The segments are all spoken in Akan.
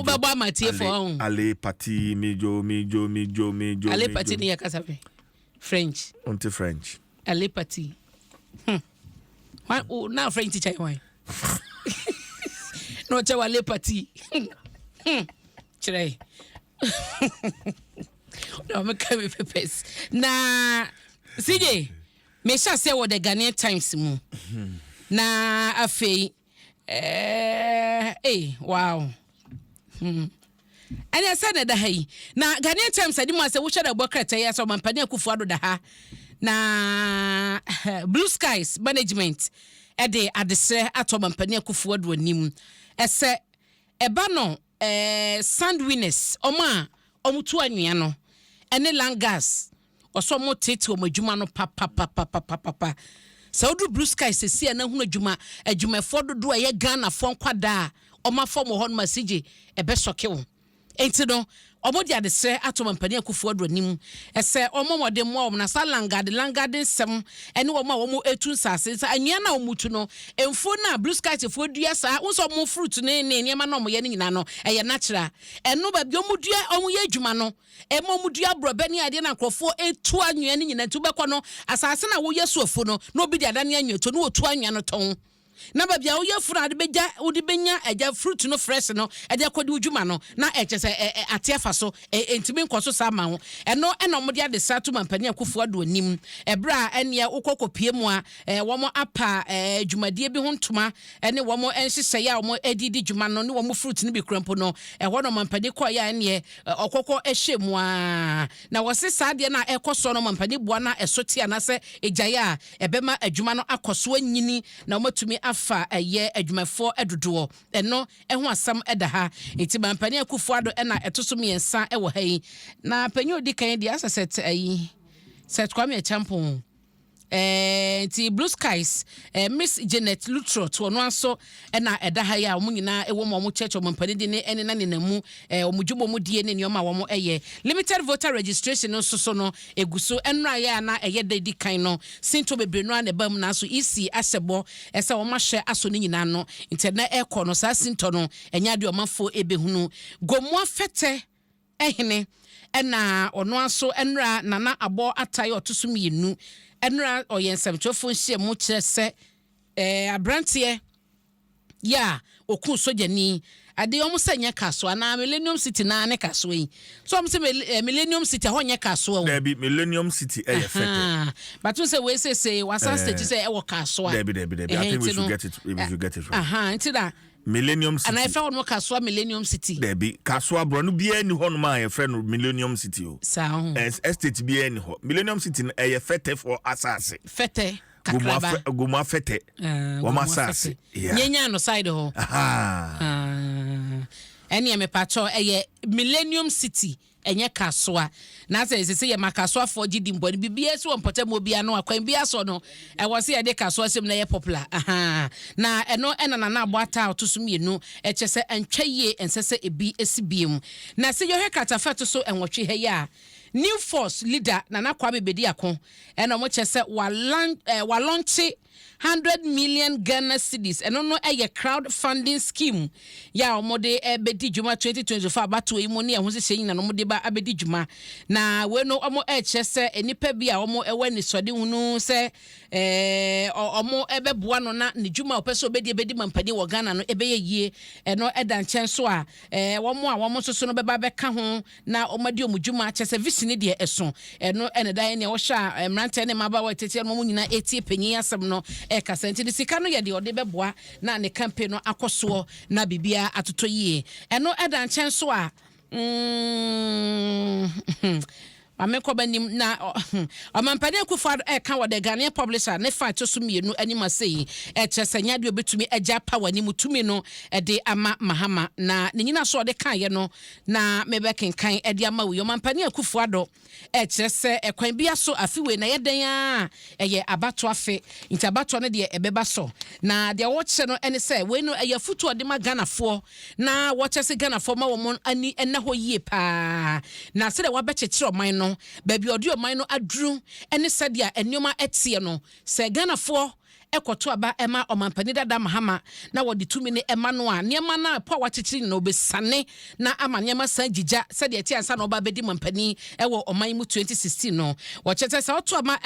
Wobɛbɔ ama atiefoɔ ɔho. Allez parti, mijo mijo mijo mijo. Allez parti ne yɛ kasa bɛ French. Wonte French. Allez parti. Na French teacher yɛ wan? Na ɔkyɛ wɔ allez parti. Kyerɛ. Na ɔmeka me papers. Na CJ, mehyɛ aseɛ wɔ The Ghanaian Times mu. Na afei, wow. Ɛne sɛ na ɛda ha yi na Ghanaian Times adi mu a sɛ wohyɛ da bɔ krataa yi sɛ Ɔmampanin Akufo Addo da ha na Blue Skies Management ɛde adesrɛ ato Ɔmampanin Akufo Addo anim ɛsɛ ɛba no sand winners, ɔmo a ɔmo tu anwea no ɛne land gas, ɔsɔ ɔmo tete ɔmo adwuma no papapapapapa. Sɛ woduru Blue Skies sɛsi a na hunu adwuma adwumayɛfoɔ dodoɔ a ɛyɛ Ghanafoɔ nkwadaa a ɔmo afɔm wɔ hɔ nom a sigye ɛbɛsɔke wo. Nti no ɔmo de adesrɛ ato Ɔmampanin Akufo Addo anim ɛsɛ ɔmo wɔde mmoa wɔn na saa landguard nsɛm ɛne wɔn a wɔn etu nsaase nsa anwea na wɔn tu no, mfuo na Blue Skies foɔ dua saa wɔn nso wɔn fruit ne nneɛma na wɔn yɛ no nyinaa no ɛyɛ natural. Ɛno baabi wɔn dua, wɔn yɛ adwuma no, ɛma wɔn dua aborɔbɛ ne adeɛ na nkurɔfoɔ etu anwea no nyinaa. Nti wobɛkɔ no, asase na wɔyɛ so afuo no na obi de adane anwea to na wɔtu anwea no tɔn, na baabi a woyɛ funu a wode bɛgya, wode bɛnya agya fruit no fresh no ɛde akɔde wo dwuma no na ɛkyɛ sɛ ɛ ɛ ate afa so ɛ ntumi nkɔ so saa ma ho. Ɛno ɛna wɔde adesa to Mampanin Akufo Addo anim ɛberɛ a ɛneɛ wokɔ kɔpie mu a wɔn apa dwumadie bi ho ntoma ɛne wɔn nhyehyɛeɛ a wɔn de di dwuma no ne wɔn fruit no bi kura mpo no. Ɛhɔ no mampanin kɔɔeɛ a ɛneɛ ɔkɔkɔ ɛhyɛ mu a na wɔse saa adeɛ no a ɛkɔ soɔ no, mampanin boa no a ɛso te anaasɛ ɛgyaeɛ a ɛbɛma adwuma no akɔ so anyini na wɔmatumi afa ɛyɛ adwumafoɔ dodoɔ. Ɛno ɛho asɛm ɛda ha. Nti Mampanin Akufo Addo ɛna ɛto so mmiɛnsa ɛwɔ ha yi. Na panyin odi kan deɛ asɛ sɛ ayi Seth Kwame Acheampong. Nti Blue Skies, Miss Janet Lutterodt, ɔno nso ɛna ɛda ha yi a wɔn nyinaa ɛwɔ mu a wɔn kyerɛkyerɛ wɔn mpanin de ne ɛne na nenam mu wɔn dwuma wɔn die ne nneɛma a wɔn ɛyɛ. Limited voter registration no nso so no egu so. Ɛnura yɛ a na ɛyɛ da di kan no, sinto bebree no a na ɛba mu, nanso EC ahyɛ bɔ ɛsɛ wɔn ahyɛ aso ne nyinaa no. Nti ɛna ɛkɔ no saa sintɔ no ɛnyɛ adeɛ ɔmanfoɔ ebehunu. Gomoa Fɛtɛ ɛhene ɛna ɔno nso ɛnura Nana Abɔ Atae ɔto so mmienu ɛnura ɔyɛ nsɛmtwerɛfoɔ nhyia mu kyerɛ sɛ aberanteɛ yɛ a okun sogyani adeɛ wɔn sɛ nyɛ Kasoa anaa Millennium City naa ne Kasoa yi so wɔn sɛ Millennium City ɛhɔ nyɛ Kasoa o. Dabi, Millennium City ɛyɛ Fɛtɛ. Batu sɛ wei sese wasan state sɛ ɛwɔ Kasoa. Dabi, I think we should get it right. Nti na Millennium City. Ana ɛfɛ wɔn Kasoa Millennium City. Dabi, Kasoa borɔno biara ni hɔnom a yɛfrɛ no Millennium City o. Saa ho. Estate biara ni hɔ. Millennium City no ɛyɛ Fɛtɛfoɔ asase. Fɛtɛ kakraba. Gomoa Fɛtɛ wɔn asase. Nyenya no side hɔ. Ɛnneɛ mepatwɔ ɛyɛ Millennium City, ɛnyɛ Kasoa. Na sɛ ɛsɛ sɛ yɛma Kasoafoɔ gye di mbɔ no biribiara si wɔ mpɔtam obiara no akwan bi asɔ no ɛwɔ sɛ yɛde Kasoa sɛm na ɛyɛ popular. Na ɛno ɛna Nana Abɔ Ata a ɔto so mmienu ɛkyɛ sɛ ɛntwa yie, ɛnsɛ sɛ ebi esi biem. Na sɛ yɛhwɛ kratafa ɛto so 8 ha yi a, New Force leader Nana Kwame Bediako ɛna wɔn kyɛ sɛ walaunch 100 million Ghana cedis. Ɛno no ɛyɛ crowd funding scheme yɛ a wɔde ɛbɛdi dwuma 2024 abatoɔ yi mu ne ɛho hyehyɛ nyina no wɔde ba abɛdi dwuma. Na wei no wɔn ɛrekyerɛ sɛ nnipa bi a wɔn ɛwɔ anisɔde hunu sɛ wɔn ɛbɛboa no na ne dwuma a ɔpɛ sɛ ɔbɛdi ɛbɛdi mampanin wɔ Ghana no ɛbɛyɛ yie. Ɛno ɛda nkyɛn so a wɔn a wɔn nso so no bɛba bɛka ho na wɔn adi wɔn dwuma kyɛ sɛ vision deɛ ɛso. Ɛno ɛna da yɛn nea wɔhyɛ a mmeranteɛ ne mmabaawa tete no wɔn nyinaa etie panyin asɛm no ɛkasa. Nti ne sika no yɛ deɛ ɔde bɛboa na ne campaign no akɔ soɔ na biribiara atotɔ yie. Ɛno ɛda nkyɛn so a maame kɔba nim na Ɔmampanin Akufo Addo ɛka wɔ The Ghanaian Publisher ne fa ɛto so mmienu anim ase yi ɛkyerɛ sɛ nyɛ adeɛ obɛtumi agya power ne mu tumi no ɛde ama Mahama. Na ne nyina so ɔde kaeɛ no na mebɛkenkan ɛde ama wo yi. Ɔmampanin Akufo Addo ɛkyerɛ sɛ ɛkwan bi aso afi wei na yɛdɛn a ɛyɛ abato afe, nti abatoɔ no deɛ ɛbɛba so. Na deɛ wɔkyerɛ no ɛne sɛ wei no ɛyɛ afutuo ɔde ma Ghanafoɔ na wɔkyerɛ sɛ Ghanafoɔ ma wɔn ani ɛna hɔ yie paa na sɛdeɛ wabɛkyekyere ɔman no, baabi a ɔde ɔman no aduru ɛne sɛdeɛ nneɛma ɛteɛ no sɛ Ghanafoɔ. kɔto aba ma Ɔmampanin dada Mahama na wɔde tumi no ma no a, nneɛma no a ɛpo a wakyekyere nyinaa ɔbɛsiane na ama nneɛma san agyigya sɛdeɛ ɛteɛ ansa na ɔba abɛdi mampanin wɔ ɔman yi mu 2016 no. Wɔkyerɛ sɛ sɛ ɔto ama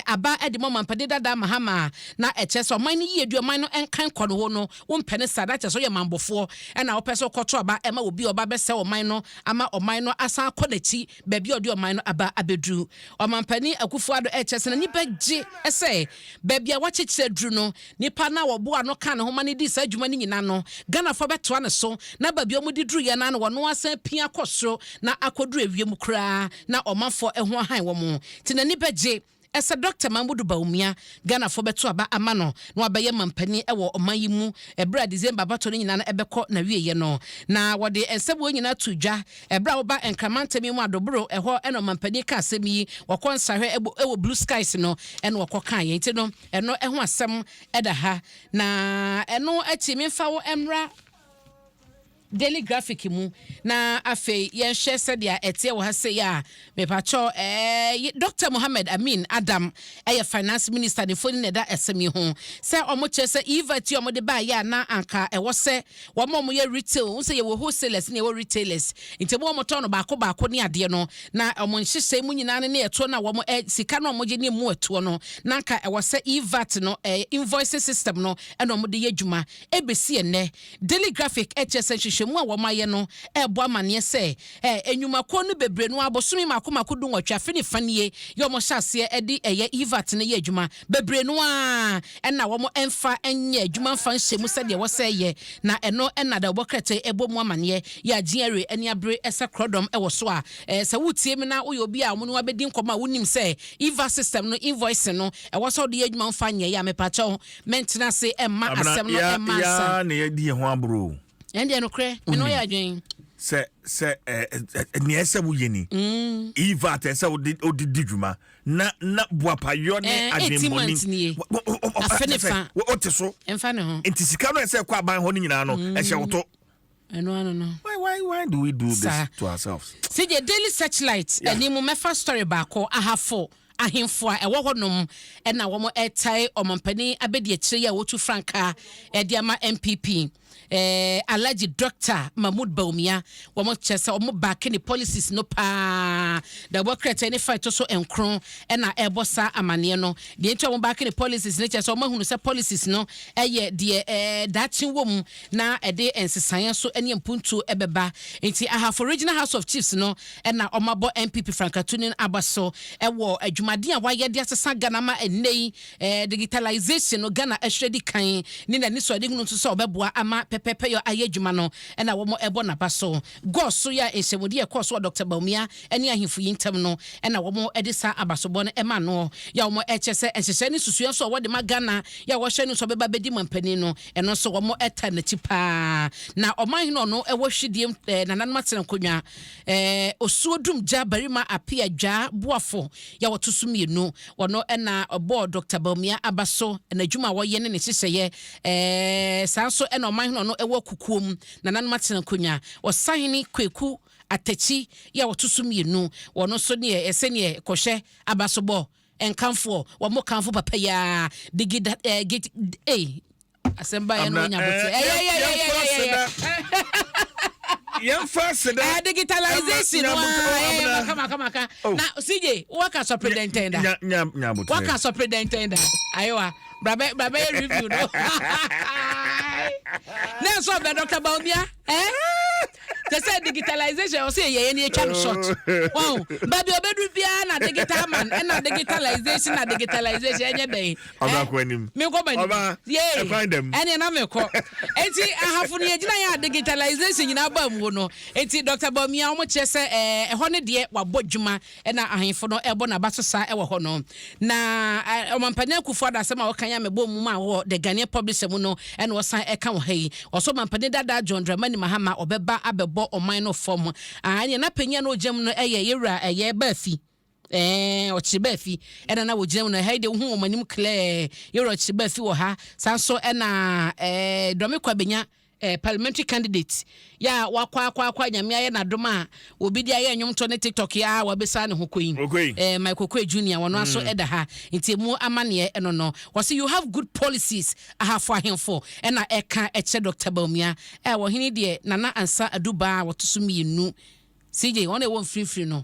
aba de ma Ɔmampanin dada Mahama a, na ɛkyerɛ sɛ ɔman no yiedie, ɔman no nkan kɔ no hɔ no, wompɛ no saa, na kyerɛ sɛ woyɛ mammɔfoɔ na wopɛ sɛ wokɔto aba ma obi a ɔba bɛsɛe ɔman no ama ɔman no asan akɔ n'akyi baabi a ɔde ɔman no aba abɛduru. Ɔmampanin Akufo Addo rekyerɛ sɛ n'ani bɛgye sɛ baabi a wɔakyekyere aduru no, nnipa no a wɔboaa ano kaa ne ho ma no dii saa adwuma no nyinaa no, Ghanafoɔ bɛtoa ne so na baabi a wɔde duruiɛ no ara na wɔn asan apia akɔ soro na akɔduru ewiem koraa na ɔmanfoɔ ho ahan wɔn. Nti n'ani bɛgye Ɛsɛ Dɔkta Mahmudu Bawumia, Ghanafoɔ bɛto aba ama no na wabɛyɛ mampanin wɔ ɔman yi mu ɛberɛ a December abatoɔ no nyinaa no ɛbɛkɔ n'awieɛ no. Na wɔde nsɛm wei nyinaa too dwa ɛberɛ a woba Nkran mantam yi mu Adoboro, ɛhɔ na ɔmampanin kaa asɛm yi, wɔkɔ nsrahwɛ wɔ Blue Skies no na wɔkɔ kaeɛ. Nti no ɛno ho asɛm da ha. Na ɛno akyi memfa wo mmra. Daily Graphic mu na afei yɛnhwɛ sɛdeɛ ɛteɛ wɔ ha sei a mepakyɛw ɛɛ Dr. Mohammed Amin Adam ɛyɛ finance minister ne mfoni na ɛda ɛsɛm yi ho sɛ wɔn kyerɛ sɛ e-VAT a wɔde baayɛ a na anka ɛwɔ sɛ wɔn a wɔyɛ retail wɔn sɛ yɛwɔ wholesalers ne yɛwɔ retailers nti wɔn a wɔtɔn no baako baako ne adeɛ no na wɔn nhyehyɛe mu nyinaa ne ne ɛtoɔ no a wɔn ɛ sika no a wɔgye ne mu ɛtoɔ no na anka ɛwɔ sɛ e-VAT no ɛɛ invoicing system no ɛna wɔde yɛ adwuma ɛbɛsi ɛnnɛ Daily Graphic kyerɛ sɛ nhwehwɛmu a wɔayɛ no rebɔ amanneɛ sɛ nnwumakuo no bebree no ara bosome mmaako mmaako dunwɔtwe afe ne fa nie yɛ wɔhyɛ aseɛ de ɛyɛ E-VAT no yɛ adwuma. Bebree no ara na wɔmfa nyɛ adwuma mfa nhyɛ mu sɛdeɛ ɛwɔ sɛ ɛyɛ na ɛno na dawubɔ krataa yi bɔ mu amanneɛ yɛ a GRA ani abere sɛ korɔdɔm wɔ so a sɛ woretie me na woyɛ obi a wɔne wo abɛdi nkɔmmɔ a wonim sɛ E-VAT system no invoicing no ɛwɔ sɛ wode yɛ adwuma womfa nyɛeɛ a mepakyɛw Mɛntena ase mma Abena, asɛm no ya mma ya ansa. na yɛadi yɛn ho aboro o. Ɛndeɛ nokorɛ, me ne wo yɛ adwen. Sɛ sɛ ɛ ɛ nea ɛsɛ woyɛ ni. E-VAT ɛsɛ wode wode di dwuma na na boapayɔ ne Eh, 18 adwemmɔne. months nie. Afe ne fa. Wote so. Ɛmfa ne ho. Nti sika no ɛsɛ ɛkɔ aban hɔ no nyinaa no ɛhyɛ wo to. Ɛno ano no. Why why why do we do this Saa. to ourselves? CJ, Daily Searchlight Yeah. ɛni mu mɛfa story baako ahafo ahemfo a ɛwɔ hɔnom ɛna wɔn ɛtae ɔmampanin abɛdi akyire yi a wɔtu frankaa ɛde ama NPP eh, Alhaji Dr. Mahmood Bawumia wɔn kyerɛ sɛ wɔn baake ne policies no paa da wɔbɔ krataa ne fa ɛto so nkron ɛna ɛbɔ saa amaneɛ no deɛ nti a wɔn baake ne policies no kyerɛ sɛ wɔn ahunu sɛ policies no ɛyɛ deɛ ɛɛ daakye wɔ mu na ɛde nsesaeɛ nso ne mpuntuo bɛba. Nti Ahafo Regional House of Chiefs no na wɔabɔ NPP frankatuni no aba so wɔ adwumaden a wɔayɛ de asesa Ghana ama ɛnnɛ yi digitalization no Ghana ahwere adi kan ne n'anisoadehunu nso sɛ ɔbɛboa ama pɛpɛɛpɛyɔ ayɛ adwuma no na wɔbɔ n'aba so. Gɔɔ so yɛ a nhyɛmudi a ɛkɔɔ so wɔ Dɔkta Bawumia ne ahemfo yi ntam no na wɔde saa abasobɔ no ma noɔ yɛ a wɔkyerɛ sɛ nhyehyɛe ne nsusuiɛ nso a wɔde ma Ghana yɛ a wɔhwɛ no nso ɔbɛba abɛdi mampanin no Ɛno nso wɔn taa n'akyi paa. Na ɔmanhene ɔno wɔ hwidiem eh, nananom atena nkonnwa eh, Osuo Dum Gya Barima Apia Dwaa Boafo yɛ wɔto so mmienu. Ɔno na ɔbɔɔ Dr. Bawumia aba so n'adwuma a wɔyɛ ne ne nhyehyɛeɛ. Eh, saa nso na ɔmanhene ɔno wɔ Kukuom nananom atena nkonnwa. Ɔsahene Kweku Atakyi yɛ wɔto so mmienu. Ɔno nso neɛ ɛsɛ neɛ kɔhwɛ abasobɔ nkamfoɔ wɔn kamfo papa yi ara digi da ɛɛ git ei asɛm ba yɛn no wonya bote ɛyɛyɛyɛyɛyɛ yɛmfa aseda ɛɛ digitalization wa ɛɛ maka maka maka na CJ waka sɔpere dɛntɛn da waka sɔpere dɛntɛn da ayiwa brabɛ brabɛ yɛ review no ne nso ɔbɛ Dr. Bawumia ɛɛ. Te sɛ digitalization ɔsɛ yɛ yɛn yɛtwa no short. Wɔn baabi ɔbɛduru biara na digital man ɛna digitalization na digitalization ɛnyɛ dɛn. Ɔba kɔ anim. Menkɔ ba anim. Yee. Ɛkwan dɛm. Ɛne na mekɔ. Eti ahafo no yɛgyina yɛ a digitalization nyinaa ba mu no. Eti Dr. Bawumia wɔn kyerɛ sɛ ɛɛ ɛhɔ ne deɛ wabɔ dwuma Ɛna ahemfo no rebɔ n'aba so saa wɔ hɔ no, na Ɔmampanin Akufo Addo asɛm a ɔka yi a mebɔɔ mu maa wɔ The Ghanaian Publisher mu no na ɔsan ɛka wɔ ha yi. Ɔsɛ Ɔmampanin dada John Dramani Mahama ɔbɛba abɛbɔ ɔman no fam. Ah, ɛneɛ na panyin a na ɔgyina mu no yɛ yɛwura ɛyɛ Baafi. Ɛɛ, ɔkyere Baafi ɛna na wɔgyina mu no. Ɛha yi deɛ wohu wɔn anim klɛɛ. Yɛwura ɔkyere Baafi wɔ ha. Saa nso ɛna ɛɛ Dɔme Kwabenya. Parliamentary candidate yɛ a wakɔ akɔ akɔ a Nyame ayɛ n'adom a obi de ayɛ nnwomtɔ ne TikTok yɛ a wabɛsa ne ho kɔ yi. Okoyi. Michael Okoye Junior wɔno aso ɛda ha, nti emu amanneɛ ɛno no wɔse you have good policies. Ahafo ahemfo ɛna ɛka ɛkyɛ Dr. Bawumia. Wɔhene deɛ, Nana Ansa Adubaa a wɔto so mmienu, CJ, wɔn a ɛwɔ mfimfini no,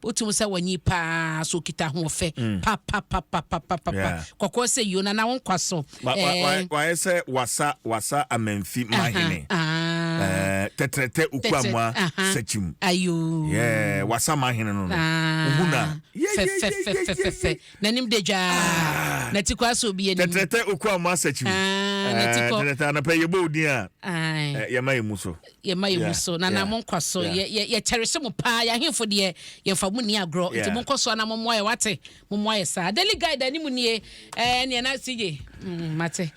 wotum sɛ wɔnyi paa so, okita ahoɔfɛ papapapapapa. Kɔkɔɔ sɛ yio, Nana wo nkwa so. Wayɛ sɛ wasa Amanfi mahene. Tɛtrɛtɛ Okuamoa Sɛkyim. Ayo. Yeah, wasa mahene no. Wohu na. Fɛfɛfɛfɛfɛ, n'anim de dwaa, n'ati kɔ asɛ obi anim. Tɛtrɛtɛ Okuamoa Sɛkyim. Ah, n'ati kɔ. Tɛtrɛtɛ anapa yɛbɔ odin a yɛma yɛ mu so. Yɛma yɛ mu so. Nana, mo nkwa so. Yɛkyɛre sɛ mo paa. Yɛahemfo deɛ, yɛmfa mo ni agorɔ, nti monkɔ so ana mommoa yɛ, wate? Mommoa yɛ saa. Daily Guide anim nie. Neɛ na CJ, mate.